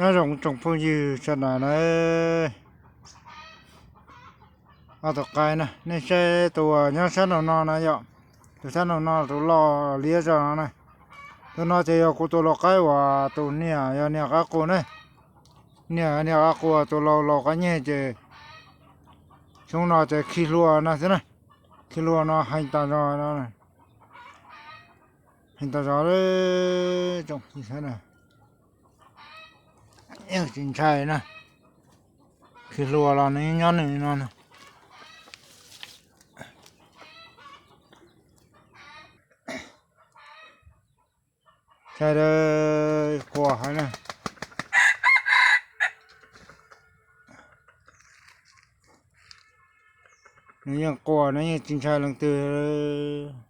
Nyob zoo tsoom phooj ywg sawv daws na, ob tug qaib na, nej saib tus uas nyob sab nraum no na yom, tus sab nraum no tus loj liab zog no na. Tus no ces yog kuv tus laus qaib uas tus niam yog niam qab qus na, niam niam qab qus tus laus laus qab nyeg ces xyoo no ces khi hlua no xwb na, khi hlua no heev tas zog no, heev tas zog li tsoom phooj ywg na. Yeej tsis ntshai na, khi hlua los nws nyob nws no na. Ntshai li, quas heev na. Nws yeej quas, nws yeej tsis ntshai leej twg.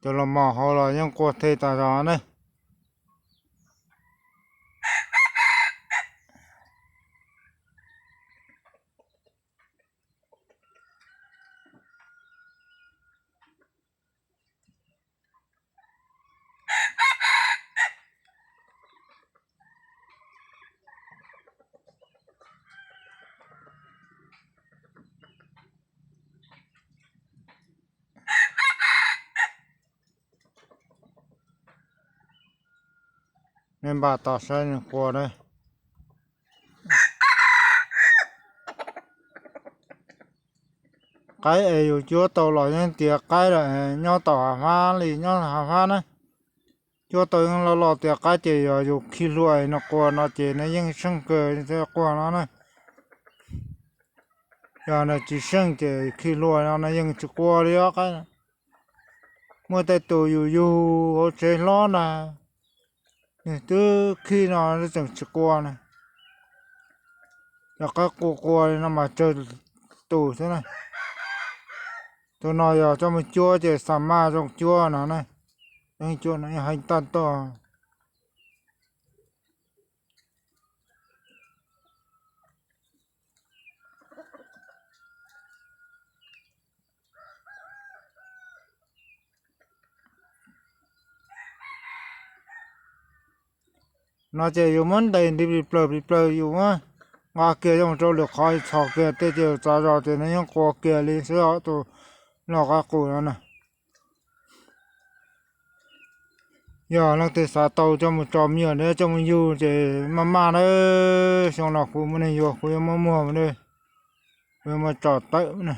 Cov los mos hauv los yeej quas the tas zog ne. Nej npaj tos saib nws quas na. Qaib es yus cuab tau los yeej tias qaib lawm, nyob tau hav fab li nyob hav fab na. Cuab tau yeej loj loj tias qaib ces yog yus khi hlua nws quas no ces nws yeej seej kawg thiaj quas no na. Yog nws tsis seej ces khi hlua no nws yeej tsis quas li os qaib. Muaj tej tus yus yug hauv tsev hlob na, nws twb khi no tseem tsis quas na. Cov qaib quas quas li no mas tsawg tus xwb na. Tus no yog coj mus cuab ces xa maj zoo cuab no na. Cuab no heev tag tog. No ces yus muab ntes nti plig plawg plig plawg yus muab nqa kiag coj mus rau lwm qhov txhos kiag tej ces txav zog ces nws yeej quas kiag li xwb os tus loj qab qus no na. Yog leej twg xav tau coj mus tso me nyuam thiab coj mus yug ces maj maj na. Xyoo no kuv muaj neeg yuav kuv yuav muab muag na, kuv yuav muab tso tawm na.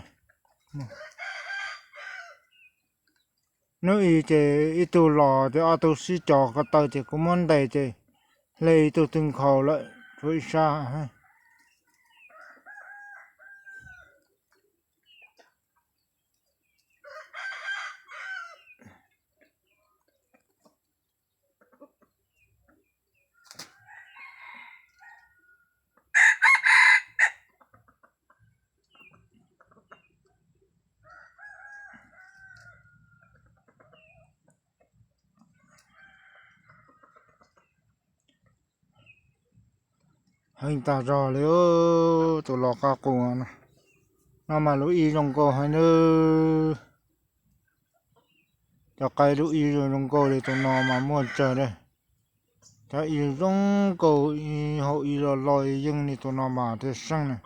Hnub i ces ib tug los ces ob tug sib cog ko taw ces kuv muab ntes ces hle ib tug twg nkhaus lawm tshuav ib sab. Heev tag zog li tus los qab qus no. No mas lub ib zoo nkaus heev nawb. Cov qaib lub ib zoo nkaus li tus no mas muaj tsawg li. Cov ib zoo nkaus ib hauv ib los los yeej li tus no mas thiaj seej na.